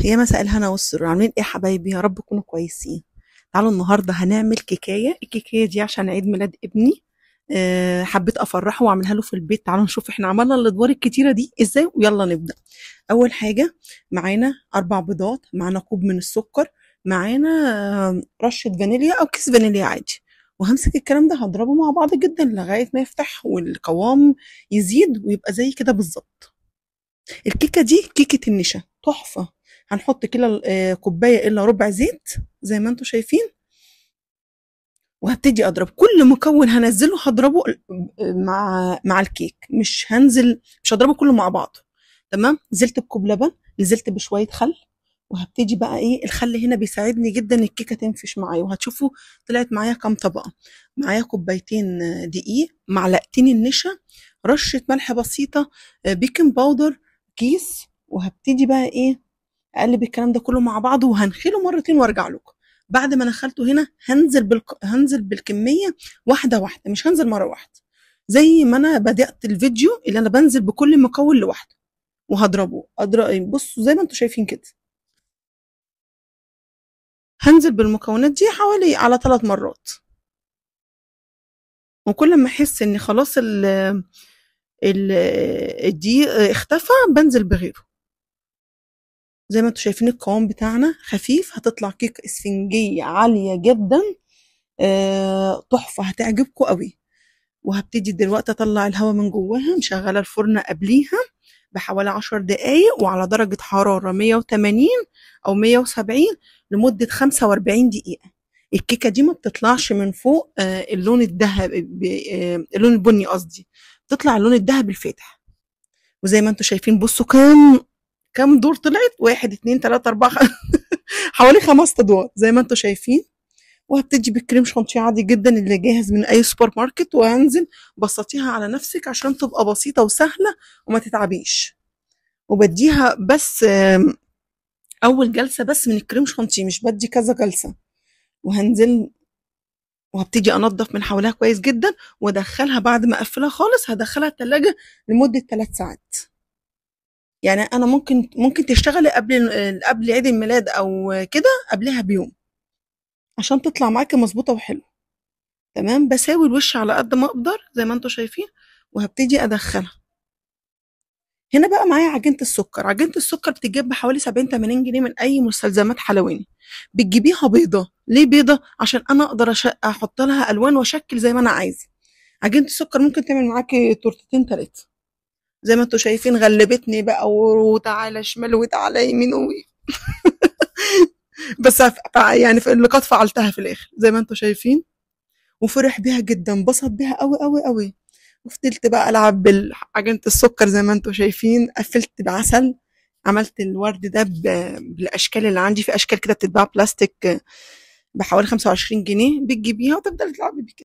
يا مساء الهنا والسرور. عاملين ايه يا حبايبي؟ يا رب تكونوا كويسين. تعالوا النهارده هنعمل كيكايه. الكيكايه دي عشان عيد ميلاد ابني، حبيت افرحه واعملها له في البيت. تعالوا نشوف احنا عملنا الادوار الكتيرة دي ازاي، ويلا نبدا. اول حاجة معانا 4 بيضات، معانا كوب من السكر، معانا رشه فانيليا او كيس فانيليا عادي. وهمسك الكلام ده هضربه مع بعض جدا لغاية ما يفتح والقوام يزيد ويبقى زي كده بالظبط. الكيكه دي كيكة النشا تحفة. هنحط كده كوباية الا ربع زيت زي ما انتم شايفين، وهبتدي اضرب كل مكون هنزله هضربه مع الكيك، مش هضربه كله مع بعضه. تمام. نزلت بكوب لبن، نزلت بشوية خل، وهبتدي بقى ايه، الخل هنا بيساعدني جدا الكيكه تنفش معايا. وهتشوفوا طلعت معايا كام طبقه. معايا كوبايتين دقيق، معلقتين النشا، رشه ملح بسيطة، baking powder كيس. وهبتدي بقى ايه، اقلب الكلام ده كله مع بعضه وهنخله مرتين وارجع لكم. بعد ما نخلته هنا هنزل بالكمية واحدة واحدة، مش هنزل مرة واحدة زي ما انا بدات الفيديو اللي انا بنزل بكل مكون لوحده وهضربه. بصوا زي ما انتم شايفين كده، هنزل بالمكونات دي حوالي على 3 مرات. وكل ما احس ان خلاص الدقيق اختفى بنزل بغيره. زي ما انتم شايفين القوام بتاعنا خفيف، هتطلع كيك اسفنجية عالية جدا، تحفة، هتعجبكم قوي. وهبتدي دلوقتي اطلع الهواء من جواها. مشغلة الفرن قبليها بحوالي 10 دقايق وعلى درجة حرارة 180 او 170 لمدة 45 دقيقة. الكيكة دي ما بتطلعش من فوق اللون الذهبي، اللون البني قصدي، بتطلع اللون الذهبي الفاتح. وزي ما انتم شايفين بصوا كام دور طلعت، 1 2 3 4 5 حوالي 5 ادوار زي ما انتم شايفين. وهبتدي بالكريم شانتيه عادي جدا اللي جاهز من اي سوبر ماركت، وهنزل بسطيها على نفسك عشان تبقى بسيطة وسهلة وما تتعبيش. وبديها بس اول جلسه بس من الكريم شانتيه، مش بدي كذا جلسه. وهنزل وهبتدي انضف من حواليها كويس جدا، وادخلها بعد ما اقفلها خالص هدخلها التلاجة لمدة 3 ساعات. يعني انا ممكن تشتغلي قبل عيد الميلاد او كده، قبلها بيوم، عشان تطلع معاكي مظبوطة وحلوه. تمام. بساوي الوش على قد ما اقدر زي ما انتم شايفين، وهبتدي ادخلها. هنا بقى معايا عجينه السكر. عجينه السكر بتتجاب بحوالي 70-80 جنيه من اي مستلزمات حلواني. بتجيبيها بيضة. ليه بيضة؟ عشان انا اقدر احط لها الوان واشكل زي ما انا عايزه. عجينه السكر ممكن تعمل معاكي تورتتين 3 زي ما انتم شايفين. غلبتني بقى، وتعالى شمال وتعالى يمين بس يعني في اللي قد فعلتها في الاخر زي ما انتم شايفين. وفرح بيها جدا، انبسط بيها قوي قوي قوي. وفضلت بقى العب بعجينه السكر زي ما انتم شايفين. قفلت بعسل، عملت الورد ده بالاشكال اللي عندي. في اشكال كده بتتباع بلاستيك بحوالي 25 جنيه، بتجيبيها وتفضلي تلعبي بيه.